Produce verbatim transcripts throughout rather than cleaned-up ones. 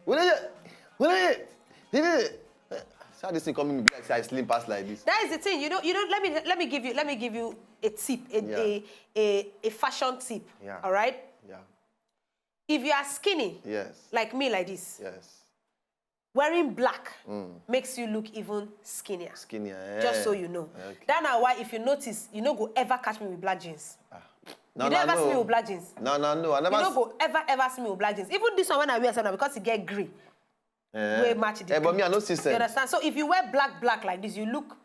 Will you? Will you? Did it? See how this thing coming be like say I slim pass like this. That is the thing. You know, you know. Let me let me give you let me give you a tip, a Yeah. a, a, a fashion tip. Yeah. All right. Yeah. If you are skinny, Yes. like me, like this, Yes. wearing black makes you look even skinnier. Skinnier. Just so Eh. you know. Okay. That na why if you notice, you no go ever catch me with black jeans. No, You no, never no. see me with black jeans. No, no, no. I never. You no s- go ever ever see me with black jeans. Even this one when I wear, sometimes because it get green, Eh. wey match the Eh, but green. me, I no see You sense. Understand? So if you wear black black like this, you look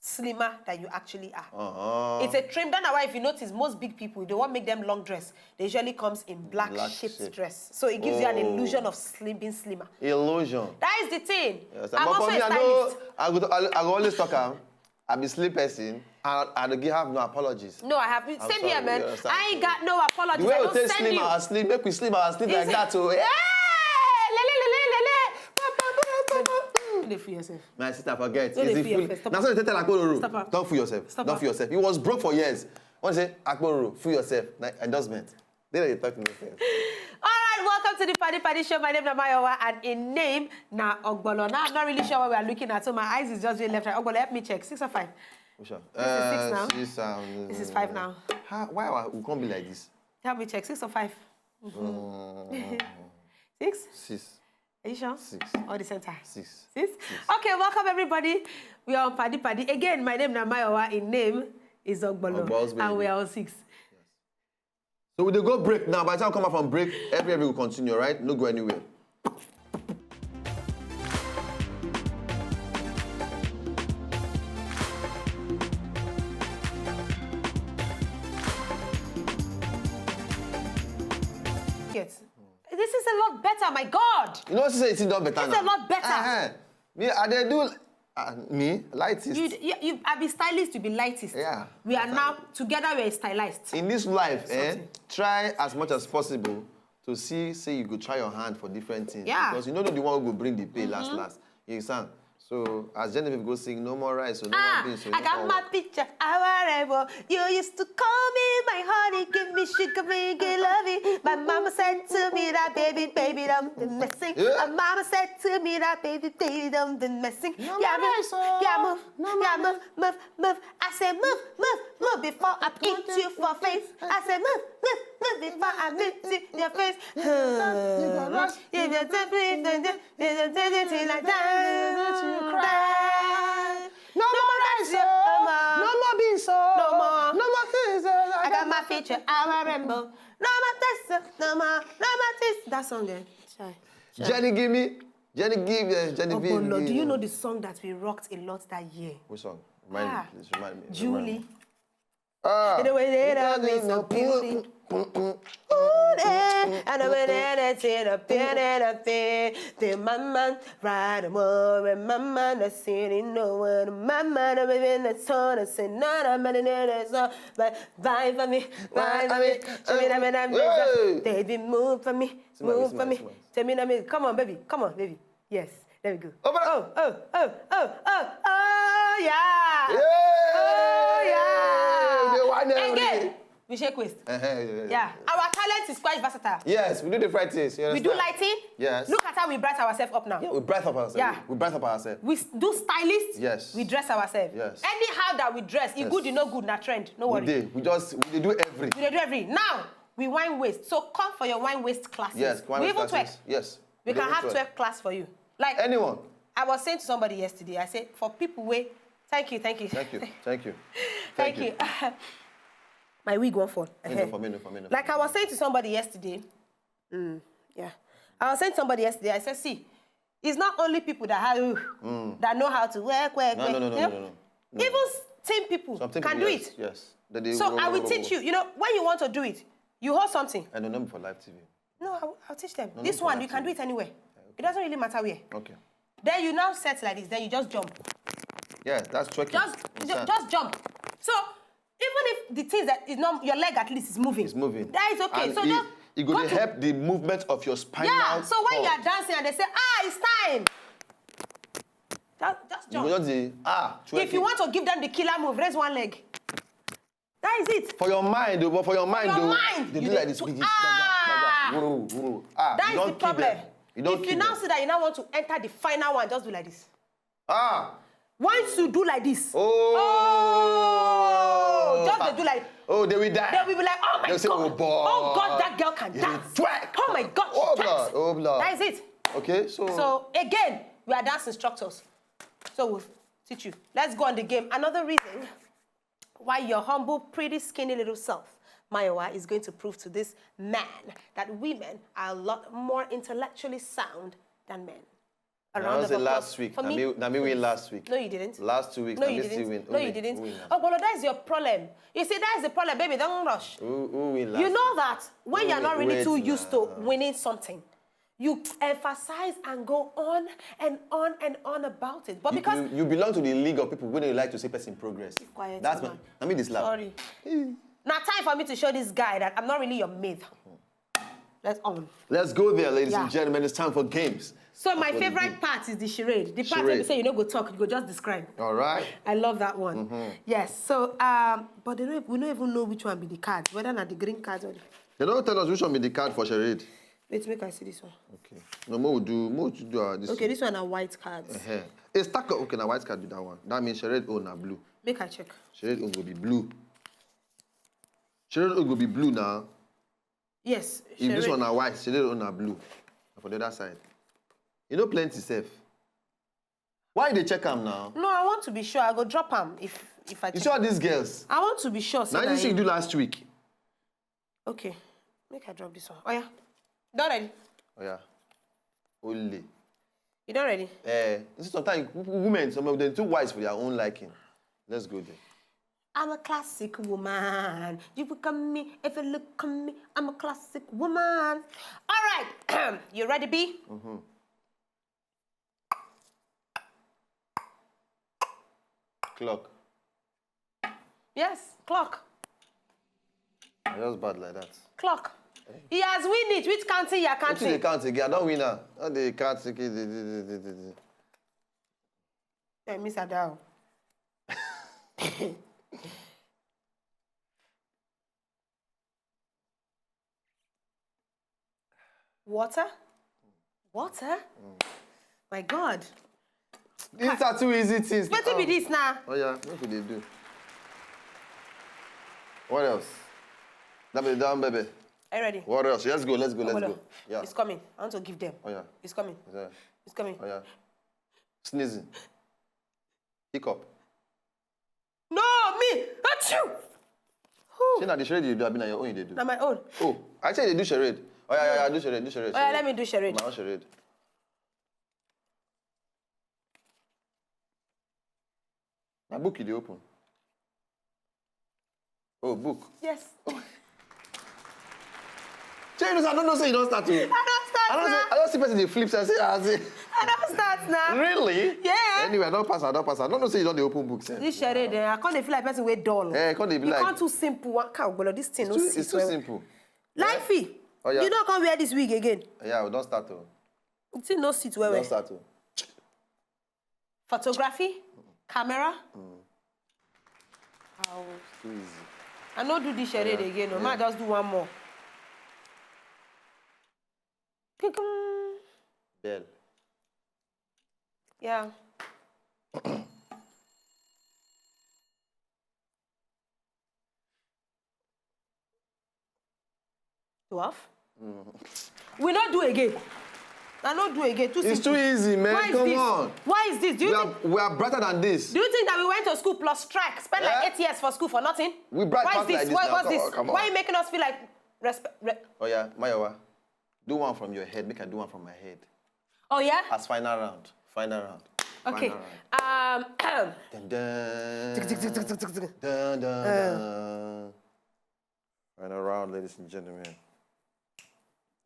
slimmer than you actually are. Uh-huh. It's a trim. That's why if you notice, most big people, they want make them long dress. They usually comes in black, Black shaped shape. dress, so it gives you an Oh. illusion of slim, being slimmer. Illusion. That is the thing. Yes, I'm but also for me, a I know. Stylist. I go, I, I go always talk am. I be slim person. I, I don't give have no apologies. No, I have. I'm Same here, sorry, man. you understand? I ain't So, got no apologies. The way I we don't take send slim you. our slim, make we slim our slim like Is- that. So, yeah, lele, lele, lele. You dey fool yourself. My sister, forget. No, Is dey it fool fool? yourself. Stop Now, am. so they tell Akporo, Stop am. Don't fool yourself. Stop Don't am. Fool yourself. He was broke for years. When they say Akporo, fool yourself. Like endorsement. They don't talk nonsense. All right, welcome to the Paddy Paddy Show. My name is Mayowa, and in name na Ogbolo. Now I'm not really sure what we are looking at, so my eyes is just very left. Right. Ogbolo, help me check. Six or five? Which one? This is six now. Six, um, This is five now. How, why are we can't be like this? Help me check. Six or five? Um, Six? six. Are you sure? Six. Or the center? Six. Six? Okay, welcome everybody. We are on Paddy Paddy. Again, my name na Mayowa. In name is Ogbolo. Ogbos And we baby. Are on six. So we dey go break now. By the time we come back from break, every every will continue, right? No go anywhere. Yes. This is a lot better, my God. You know, say it's done better It's now. a lot better. Uh-huh. Me, I dey do uh, me lightest. You, you, you, I be stylist, you be lightest. Yeah. We are now together. We are stylized. In this life, eh, Something. Try as much as possible to see say you go try your hand for different things. Yeah. Because you don't know the one who go bring the pay last last. You understand? So as Genevieve go sing, no more rice, so no Ah, more beans. So I no got more my picture. Our rebel. You used to call me my honey, give me sugar, bring it loving. My mama said to me that baby, baby, don't be missing. Yeah. My mama said to me that baby, baby, don't be missing. No Yeah, more move, rice, oh. yeah, move, No more yeah, move, move, move. I say move, move, move before I eat you for face. I say move, move, move before I meet you, your face. You go rush. You just tell me, you just tell me till I die. No more rice, No oh. more. No more beans, oh. No more. No more things, oh. I got my feature, I remember. No more this, no more, no more this. That song, eh? Chai. Jenny, give me. Jenny, give. Uh, Jenny, give. Ogbolo, do you give. Know the song that we rocked a lot that year? Which song? Remind Ah, me, please. Remind me. Remind Julie. me. Ah. The way they Because love me it's so no beauty. pum, pum, pum. Ooh, yeah. And the way that I say the pain and the pain. The mama ride more and mama the city no one. Mama the baby in the sun. I say none of my name is on. But vibe for me, vibe for me. Show me that man I'm Hey. Baby, move for me, Smile, move smile, for me. Smile. Tell me that me. Come on, baby. Come on, baby. Yes. There we go. Open up. Oh, oh, oh, oh, oh, oh, yeah. Yeah. Oh, yeah. They want them Again. already. We shake waist. Uh-huh, yeah, yeah. Yeah. Our talent is quite versatile. Yes, we do the right things. You We do understand? lighting. Yes. Look at how we bright ourselves up now. Yeah, we bright up ourselves. Yeah. We bright up ourselves. We s- do stylist. Yes. We dress ourselves. Yes. Anyhow that we dress, it Yes. good, it no good, na trend. No We worry. dey. We just we dey do every. We dey do every. Now, we wine waist. So come for your wine waist classes. Yes, one We way even twerk. classes. Yes. We can even have twerk. Twerk class for you. Like Anyone. I was saying to somebody yesterday, I said, for people where, thank you, thank you. Thank you. Thank you. Thank you. My wig won't fall. No, no, for me, no, for me, no. Like I was saying to somebody yesterday, mm, yeah, I was saying to somebody yesterday, I said, see, it's not only people that have that know how to work, work, No, work. no, no, no, you no, know? no, no. Even thin people Some things, can do yes, it. Yes. They, they So I will teach you. You know, when you want to do it, you hold something. I don't know for live T V. No, I will, I'll teach them. No, This no, one, for you can do live it anywhere. It doesn't really matter where. Okay. Then you now set like this. Then you just jump. Yes, that's twerking. Just, It's ju- that. Just jump. So even if the things that is not your leg at least is moving, It's moving. That is okay. And So it, just it go go dey to- help the movement of your spinal Yeah. So when cord. You are dancing and they say, ah, it's time. Just, just You go jump. just dey ah. If you Twerking. Want to give them the killer move, raise one leg. That is it. For your mind, though, but for your mind, Your though, mind, they you do dey like this. tw- Big, ah! Whoa, whoa. Ah, That you is don't the kill problem. Them. You don't If you kill now them. See that you now want to enter the final one, just do like this. Ah. Once you do like this, Oh. oh, just dey do like Oh, they will die. They will be like, oh my They'll say, God. "Oh, boy. Oh God, that girl can You dance. dey twerk. Oh my God, she Oh, twerks. Lord. Oh, Lord. That is it. Okay, so, So again, we are dance instructors. So we'll teach you. Let's go on the game. Another reason why your humble, pretty, skinny little self, Mayowa, is going to prove to this man that women are a lot more intellectually sound than men. I Around was the the applause last week. for Na me, me, na me win please. Last week. No, you didn't. Last two weeks. No, Na you me didn't. Still win. No, you Win, didn't. Win. Oh, well, that's your problem. You see, that's the problem, baby. Don't rush. Who, who win last You know week? that when you're Wait, not really wait too used to now. winning something, you emphasize and go on and on and on about it. But You, because you, you belong to the league of people when they like to see person progress. Quiet, That's man. my. I mean this lab. Sorry. Now time for me to show this guy that I'm not really your mate. Let's on. Let's go there, ladies Yeah. and gentlemen. It's time for games. So my That's what we favorite do. part is the charade. The part where Charade. You say you no go talk, you go just describe. All right. I love that one. Yes. So, um, but they don't, we don't even know which one be the card, whether not the green card or the... They don't tell us which one be the card for charade. Wait, make I see this one. Okay. No, more we do. More to do uh, this. Okay, this one are white cards. Uh-huh. A stack of, okay, now white card be that one. That means charade own na blue. Make I check. Charade own go be blue. Charade own go be blue now. Yes. If this Sherry. One na white, charade own na blue. For the other side. You know plenty safe. Why they check am now? No, I want to be sure. I go drop am if if I. You Check. See all these girls. I want to be sure. Say Now na you see him. Do last week. Okay, make I drop this one. Oh yeah, done ready. Oh yeah. Only. You done ready? Eh, you see sometimes w- women, some of them too wise for their own liking. Let's go there. I'm a classic woman. You look at me, if you look at me, I'm a classic woman. All right, you ready, B? Clock. Yes, clock. I just bad like that. Clock. He has win it. Which counting you are Wetin dey counting? Count again? I don't win am. No dey count again. Dey, dey, dey, dey, dey, dey. Eh, Miss Adao. Water? Water? My God. These are two easy things. Wetin be this now? Oh yeah, what could they do? What else? That be down, baby. Are you ready? What else? Let's go. Let's go. Let's Hold go. on. Yeah. It's coming. I want to give them. Oh yeah. It's coming. Yeah. It's coming. Oh yeah. Sneezing. Hiccup. No, me, not you. Say na the charade you do, abi na your own you dey do. Na my own. Oh, I say they do charade. Oh yeah, yeah, yeah, do charade, do charade. Oh, yeah, let me do charade. My own charade. Na book you dey open. Oh, book. Yes. Shey you know say I don't know say you don start o. I don't start I don't now. Say, I don't see person dey flip. So I say, I say, I don't start now. Really? Yeah. Anyway, I don't pass. I don't pass. I don't know say you don dey open book sef. This charade, eh, I can't feel like person wey dull. Eh, come dey be You like. Can't too simple. One cow, but this thing no It's too, sit it's too well. Simple. Lifey, Oh, yeah. You don't come wear this wig again. Yeah, we don start o. The thing no sit well. We don Well. Start o. Photography, camera. Ow. Too easy. I no do this charade Yeah, again. No, yeah. Ma just do one more. Kikum. Bell. Yeah. Twelve. We no do again. I no do again. Too It's simple. Too easy, man. Why is Come this? on. Why is this? Do you We think? Are, we are brighter than this. Do you think that we went to school plus strike, spent like Eh? Eight years for school for nothing? We bright Why past is this? Like this Why, now. What's Come this? On, come on. Why are you making us feel like respect? Re- Oh yeah, Mayowa. Do one from your head. Make I do one from my head. Oh yeah. As final round. Final round. Okay. Final round. Um. Dun, dun, Tick, tick, tick, tick, tick, tick, tick. Dun, dun, Uh. Dun. Final round, ladies and gentlemen.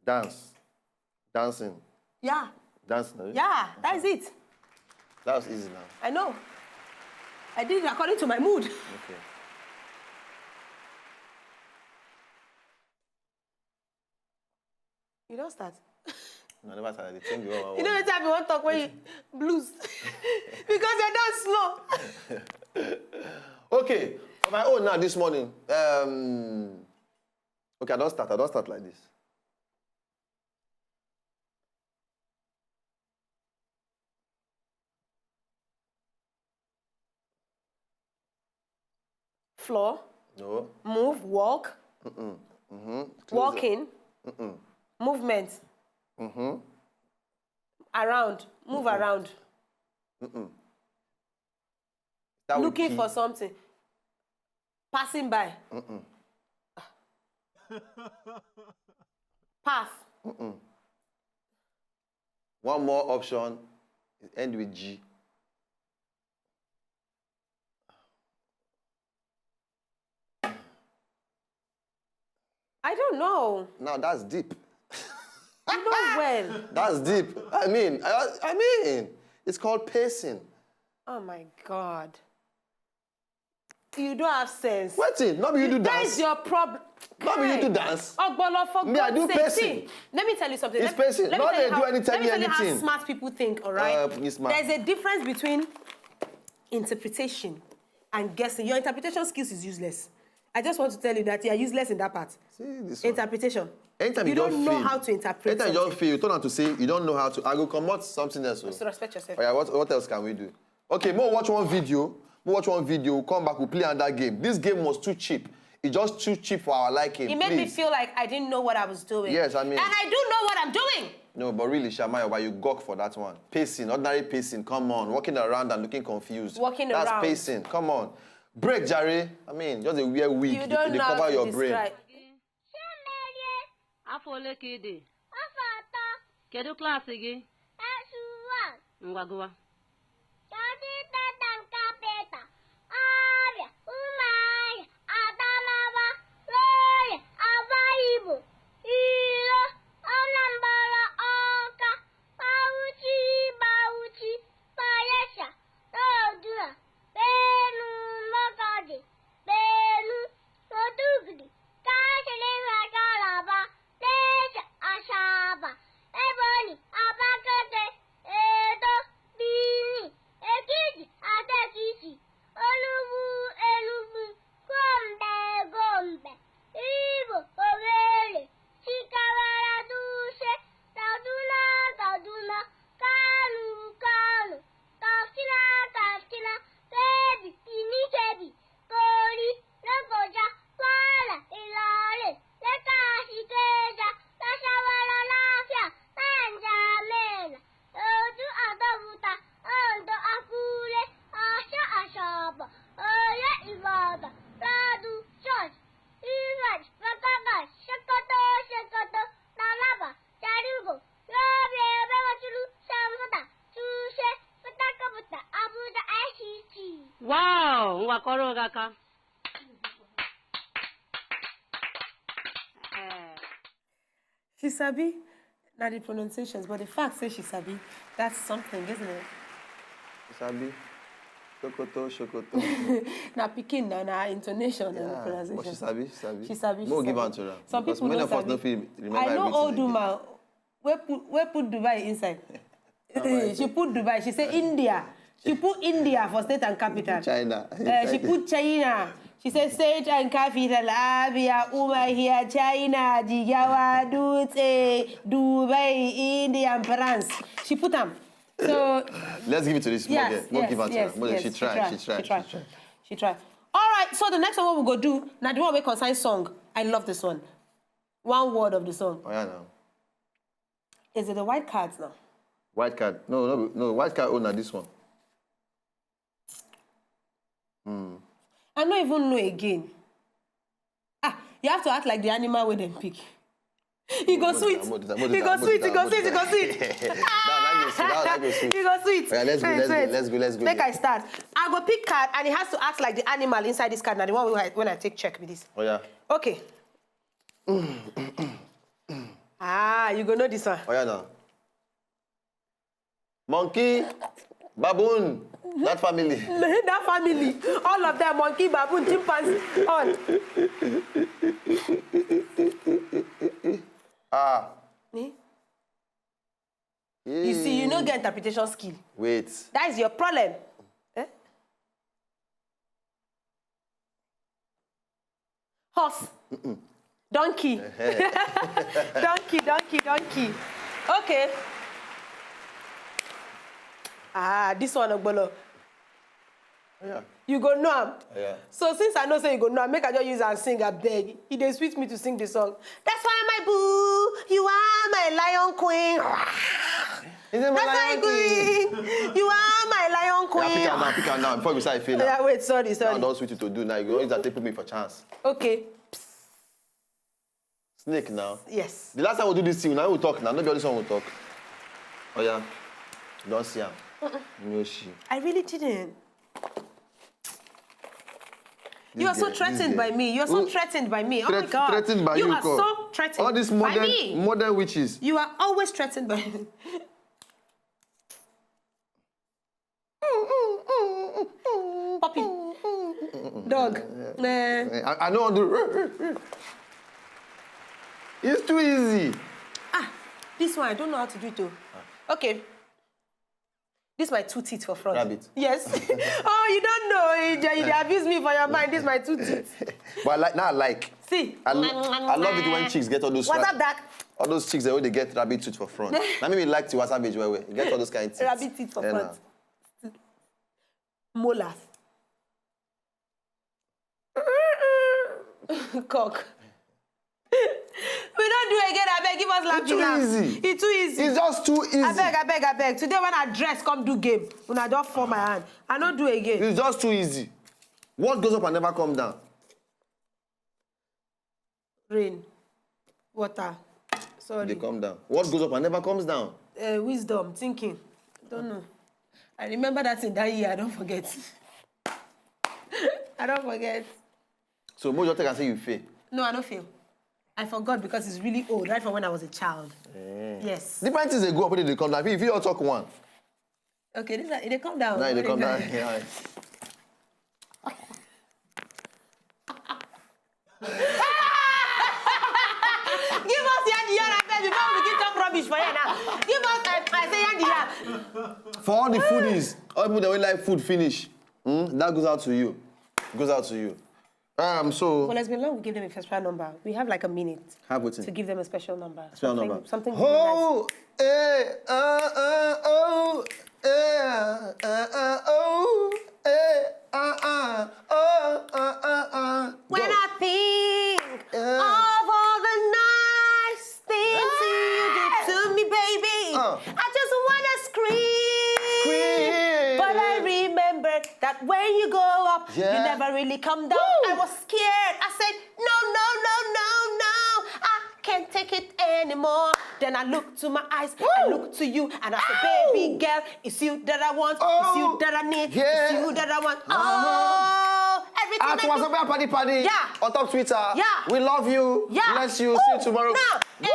Dance. Dancing. Yeah. Dancing. Eh? Yeah. That is it. That was easy now. I know. I did it according to my mood. Okay. You don't start. No, I never started. The thing you You know the time you want to talk when you blues because you're done slow. Okay, for my own now this morning. Um, okay, I don't start. I don't start like this. Floor. No. Move. Walk. Mm-hmm. Walking. Movement. Mm-hmm. Around. Move around. Mm-mm. Start with Looking P. For something. Passing by. Mm-mm. Path. Mm-mm. One more option. It end with G. I don't know. Now that's deep. You know well. That's deep. I mean, I, I mean, it's called pacing. Oh my God. You don't have sense. Wetin? No be you do That is dance. Your problem. No be you do dance. Ogbolo, for Me, I God's do sake, pacing. See, let me tell you something. It's Let- pacing. Let me No, tell they you do how, anything, let me tell you how anything. Smart people think, all right? Uh, Miss Ma. There's a difference between interpretation and guessing. Your interpretation skills is useless. I just want to tell you that you are useless in that part. See this one. Interpretation. Anytime you you don't just know fail, how to interpret anytime you something. Just fail, you turn out to say you don't know how to. I go comot something else. So respect yourself. Oh yeah, what, what else can we do? Okay, more watch one video. More watch one video. We'll come back. We'll play another game. This game was too cheap. It's just too cheap for our liking. It made me Please. Feel like I didn't know what I was doing. Yes, I mean. And I do know what I'm doing. No, but really, Shamaya, why you gawk for that one? Pacing, ordinary pacing. Come on, walking around and looking confused. Walking That's around. Pacing. Come on, break, Jare. I mean, just a wear wig. You don't They know how cover to Your brain. Describe. Afọ ole ka ị dị? Afọ atọ. Kedu klaasị gị? S one. Ngwa gụwa. Kedu teta nke peta? Abịa, Ụmụahịa, Adamawa, Orie, Aba Igbo, Ilo, Anambra, Ọka, Bauchi, Bauchi, Bayelsa, Odua, Benue, Makurdi, Benue, Maiduguri, Katsina, Calabar, Niger, Asaba, Ebonyi, Abakaliki, Edo, Benin, Ekiti, Ado-Ekiti, Enugu, Enugu, Gombe, Gombe, Imo, Owerri, Jigawa, Dutse, Kaduna, Kaduna, Kano, Kano, Katsina, Katsina, Kebbi, Benin, Kebbi, Kogi, Lokoja, Kwara, Ilori, Lagos, Ikeja, Nasarawa, Lafia, N'Djamena, Osu, Abeokuta, Ondo, Akure, Osun, Osogbo, Oyo, Ibadan, Radu, Jos, Rivers, Port Harcourt, Sokoto, Sokoto, Calabar, Jalingo, Yobe, Ebe Waturu, Samfota, Dutse, Fatakwal, Abuja, I C T. Wow! Ngwa kụọrọ gị aka. Eh. She sabi na the pronunciations, but the fact say she sabi, that's something, isn't it? Sabi. Sokoto, Sokoto. Na pikin na na intonation and Yeah, pronunciation. But she sabi, she sabi. She sabi. No She give sabi. Am to her. Some Because people many no of us sabi. No fit remember I know everything old again. Woman wey put wey put Dubai inside. She put Dubai. She say India. She put India for state and capital. China. Eh, she put China. She say state and capital. Abia, Umahia, China, Jigawa, Dutse, Dubai, India, and France. She put them. So Let's give it to this small yes, girl. We'll yes, give her to yes, her. We'll- yes. She tried. She tried. She tried. She tried. All right. So the next one we go do now. The one we concern song. I love this one. One word of the song. Oh yeah, now. Is it the white cards now? White card. No, no, no. White card owner. This one. I no even know again. Ah, you have to act like the animal wey dem pick. E go sweet. E go sweet. E go sweet. E go sweet. That, that go sweet. That, that go sweet. E go sweet. Yeah, let's go, Wait, let's go, wait. Let's go, let's go. Make I start. I go pick card and it has to act like the animal inside this card. Now the one wey I, when I take check be this. Oh yeah. Okay. Ah, you go know this one. Oh yeah, now. Monkey, baboon, that family. That family, all of them, monkey, baboon, chimpanzee, all. Ah. Eh? You see, you no Hey. Get interpretation skill. Wait. That is your problem. Eh? Horse. Donkey. Donkey, donkey, donkey. Okay. Ah, this one, Ogbolo. Yeah. You go know am. Yeah. So since I know say you go know am, make I just use and sing abeg. E dey sweet me to sing the song. That's why my boo, you are my lion queen. Is it my That's my lion queen? queen. You are my lion Yeah, pick queen. am now, pick am now. Before we start, fail Yeah, am. Wait, sorry, Now sorry. don sweet you to do now. You go use that take put me for chance. Okay. Snake now. Yes. The last time we do this thing, now we talk now. No be all this one we talk. Oh yeah. You don see am. No she. I really didn't. You are so This girl, threatened this by girl. me. You are so Who- threatened by me. Oh my Threat- God. Threatened by you, You are call. So threatened All these by modern me. Modern witches. You are always threatened by me. Puppy. Dog. Eh. Eh, I, I know how to. It's too easy. Ah, this one, I don't know how to do it though. Okay. This my two teeth for front. Rabbit. Yes. Oh, you don't know. You, dey- you dey abuse me for your mind. This my two teeth. But I like now. I like. See. I, lo- I love it when chicks get all those. What's ra- up, Doc? All those chicks that when they get rabbit tooth for front. Now me like Tiwa Savage well well. Get all those kind of teeth. Rabbit teeth for Yeah, front. nah. Molars. Cock. We don't do again. I beg, give us laugh. It's too easy. It's too easy. It's just too easy. I beg, I beg, I beg. Today when I dress, come do game. When I don't fall my hand, I don't do again. It's just too easy. What goes up and never come down. Rain, water. Sorry. They come down. What goes up and never comes down. Uh, wisdom, thinking. Don't know. I remember that in that year. I don't forget. I don't forget. So Mojo take and say you fail. No, I don't feel. I forgot because it's really old, right from when I was a child. Yes. Different things they go up, they come down. If you all talk one. Okay, this is, they come down. Now they What come they down. go- Yeah. Give us yandi yam, I beg, before we begin talk rubbish for here now. Give us, I, I say yandi yam. For all the foodies, all people that we like food finish. Hmm? That goes out to you. Goes out to you. Um. So. Well, it's been long we give them a special number. We have like a minute Have to waiting. Give them a special number. Special something, number. Something. Really nice. Oh, eh, uh, uh, oh, eh, uh, uh, oh, eh, uh, uh, oh, uh, uh, uh. When Go. I think Yeah. of all the nice things you did to me, baby, Uh. I just wanna scream. Scream. But I remember that when you go up, you Yeah. never really come down. Woo. I was scared. I said, no, no, no, no, no. I can't take it anymore. Then I look to my eyes, I Woo. Look to you, and I said, Ow. Baby girl, it's you that I want, Oh. It's you that I need, Yeah. It's you that I want. Uh-huh. Oh, everything At that you WhatsApp Party Party Yeah. On top Twitter. Yeah. We love you. Yeah. Bless you. See you Ooh, tomorrow. Now, Woo.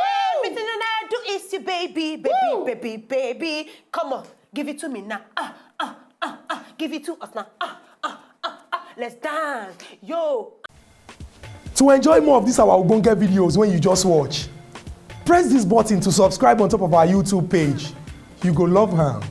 Everything that I do is you, baby, baby, Woo. Baby, baby. Come on, give it to me now. Ah, ah, ah, ah. Give it to us now. Ah, ah, ah, ah. Let's dance. Yo. To enjoy more of these our ogbonge videos when you just watch, press this button to subscribe on top of our YouTube page. You go love am.